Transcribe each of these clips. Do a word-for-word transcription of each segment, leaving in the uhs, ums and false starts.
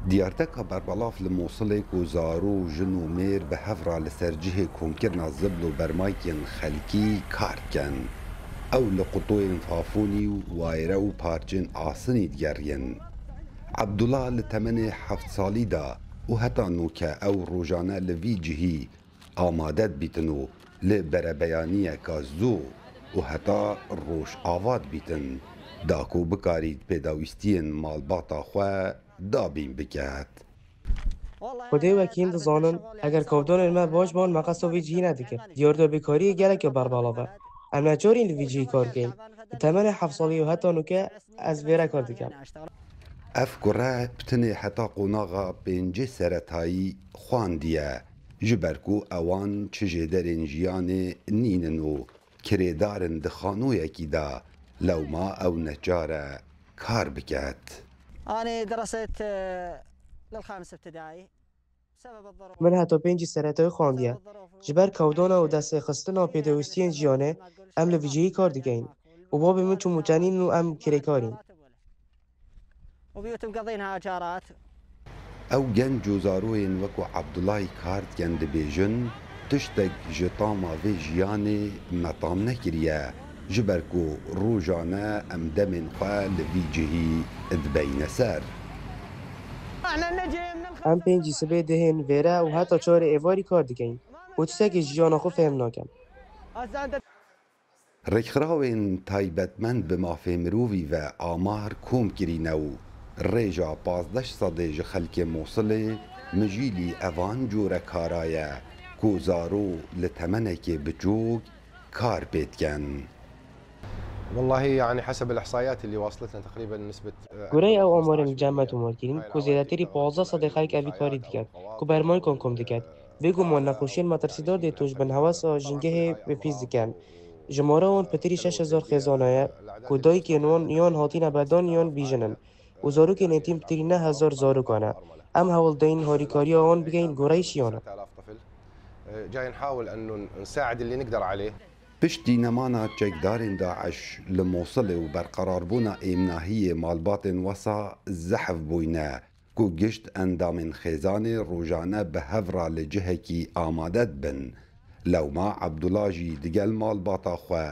Diyarteka berbelav li Mosilê ku zaro, jin û mêr bi hev re li ser cihê komkirina zibl û bermaykên xelkî kar dikin. Ew li qutoyên fafonî û wayre û parçên asinî digeriyên. Ebdullah li temenê heft salî de û heta nûke ew rojane li vî cihî amade dibîtin û li berebeyaniyeka zû û heta rojava dibîtin, da ku bikarît pêdawîstiyên malbata xwe dabîn biket. Xwedê wekî hîn dizanin, eger kavdanên me baş ban, me qesta vî cihî nedikir. Diyarda bêkariyê gelekî berbelav e. Em neçar in li vî cihî kar bikeyn. Li temenê heft salî û heta nûke ez vêre kar dikim. Ev kure bi tinê heta qonaxa pêncê seretayî xwandiye, ji ber ku ewan çi jêderên jiyanê nînin û kirêdar in di xanoyekî de, lewma ew neçar e kar biket. أنا درست للخامس ابتدائي بسبب الظروف. Min heta pêncî seretayî xwandiye. Ji ber kewdana û destpêxistina pêdawîstiyên jiyanê, em li vî cihî kar dikeyn. Û babê min çû mûtenîn û em kirêkar in. وبيوت مقضينها اجارات. Ew genc û zaroyên wekû Ebdullahî kar dikin dibêjin, tiştek ji tama vê jiyanê me tam nekiriye, ji ber ku rojane em demên xwe li vî cihî dibeyne ser. Em pêncî sibê dihên vêre û heta çarê êvarî kar dikeyn û tiştekî ji jiyana xwe fehm nakin. Rêkxirawên taybetmend bi mafê mirovî ve amar kom kirîne û rêja pazdeh sedê ji xelkê Mosilê mijîlî evan cûre kara ye ku zaro li temenekê biçûk kar pê dikin. والله يعني حسب الإحصائيات اللي واصلتنا تقريبا نسبة Goreyê ew amarên li cem me tomar kirîn ku zêdetirî pazdeh sedê xelk evî karî dikin ku bermaykan kom diket. Bêguman nexweşiyên metirsîdar dê tûj bin hewesa jîngehê bi pîs dikin. Jimara wan pitirî şeş hezar xêzana ye ku dayikên wan yan hatine berdan yan bîjin in û zarokên êtîm pitirî neh hezar zarokan e. Em hewl dayîn harîkariya wan bikeyn goreyê jiyanê. جاي نحاول أنه نساعد اللي نقدر عليه. Piştî nemana çekdarên DAIŞ li Mosilê û berqerarbûna êmnahiyê malbatên wesa zehf bûyne ku gişt endamên xêzanê rojane bi hev re li cihekî amade dibin. Lewma Ebdullah jî digel malbata xwe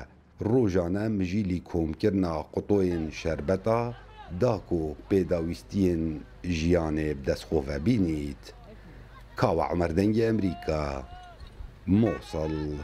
rojane mijîlî komkirina qutoyên şerbeta da ku pêdawîstiyên jiyanê bi dest xwe ve bînît. Kawa Emer Dengê Emerîka, Mosil.